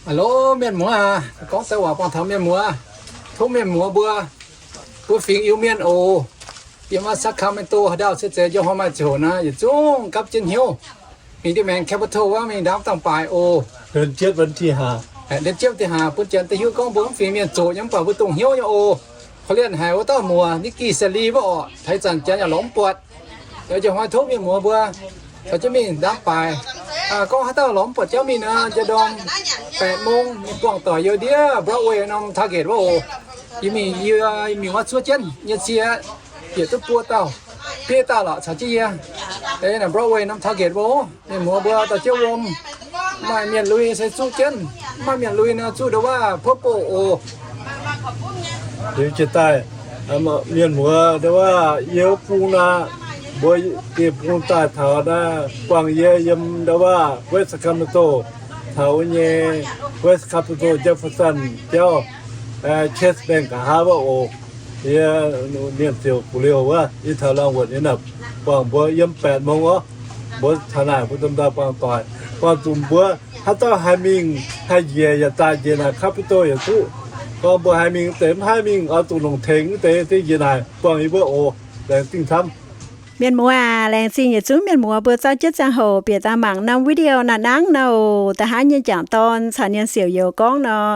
Hello mienh muoz aac, gorngv deix waac buangh taux mienh muoz. Tov mienh muoz mbuo, mbuo fingx Iu-Mienh oc, yiem wuov Sacramento haaix dauh se zeiz njang hnoi maaih ziangh hoc naaic, yietc zungv gapv jienv hnyouv mingh ndiev maengx capital wuov mingh ndaamv dangh baaix oc. Aa, bun janx daaih hiuv gorngv mbuo mv fingx mienh zoqc nyei mv baac mbuo dongh hnyouv nyei oc. Korv-lienh haic wuov dauh muoc Nikki Sally wuov oc, taux ih zanc janx yaac lorz mv buatc. Njang hnoi tov mienh muoz mbuo caux jienv mingh ndaamv baaix. Gorngv haaix dauh lorz mv buatc jauv mingh nor, njang ndorm แปดโมง mingh buangh doic yiem ndiev Broadway norm Target wuov oc. Yie mingh, yie mingh wuov zuov jienv nyei cie, bieqc duqv buo dauh, biei dauh lorqc caux jienv yie. Naaiv Broadway norm Target wuov, mienh muoz mbuo dorh jienv wuom. Maaih mienh lui se zuqv jienv, maaih mienh lui nor zuqv ndau wuov Purple oc. Liuz jiez daaih, mienh muoz ndau wuov yie wuov bung naaic, mbuo dieh bung daaih taux naaiv, buangh yie yiem ndau wuov West Sacramento, taux nyei West Sacramento Jefferson jauv, Chase Bank nqa'haav wuov oc. Yie mienh ziouc gu'liouh wuov, yie taux laangz wuonc nyei naaic, buangh mbuo yiem แปดโมง oc. Mbuo taux naaic mbuo domh ndau buangh doic, buangh zuqc mbuo haaix dauh haih mingh haih njiec yaac daaih njiec naaic Capitol yaac duqv. Gorngv mbuo haih mingh deix mv haih mingh oix zuqc longc tengx deix deix njiec naaic buangh yie mbuo oc. Laengz zingh camv. Mienh muoz aac, laengz zingh yietc zungv mienh muoz mbuo zorqv jienv ziangh hoc bieqc daaih mangc norm video naaiv nangv nor oc. Da'haav nyei jangc dorn caux ninh siouc youz gorngv nor,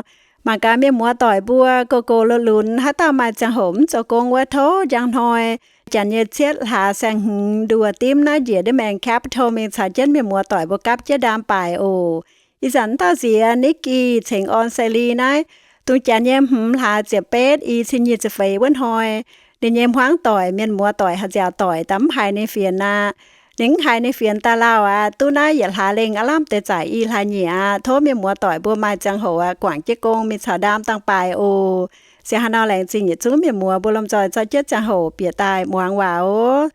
mangc gaax mienh muoz doic mbuo gox gox lunx lunx, haaix dauh maaih ziangh hoc mv zoux gong wuov tov njang hnoi janx nyei cietv hlaax saeng-hmz nduoh dimv naaiv njiec ndiev maengx Capitol mingh caux jienv mienh muoz doic mbuo gapv jienv ndaam-baaic oc. Ih zanc dauh nziex Nikki cingx orn Sally naaiv, dongh janx nyei hmz hlaax ziepc betv i cin nyic ziepc feix wuov hnoi, ninh nyei hmuangv doic, mienh muoz doic, haaix nziaauc doic daaih mv haiz ninh fienx aqv. Ninh mv haiz ninh fienx daaih lauh aqv. Duqv naaiv yietc hlaax lengh aav lamh deix zaic i hlaax nyieqc aqv. Tov mienh muoz doic mbuo maaih ziangh hoc aqv, guangc jienv gong mingh caux ndaam dangh baaix oc. Se hnangv nor, laengz zingh yietc zungv mienh muoz mbuo lomh nzoih zorqv jienv ziangh hoc bieqc daaih muangx waac oc.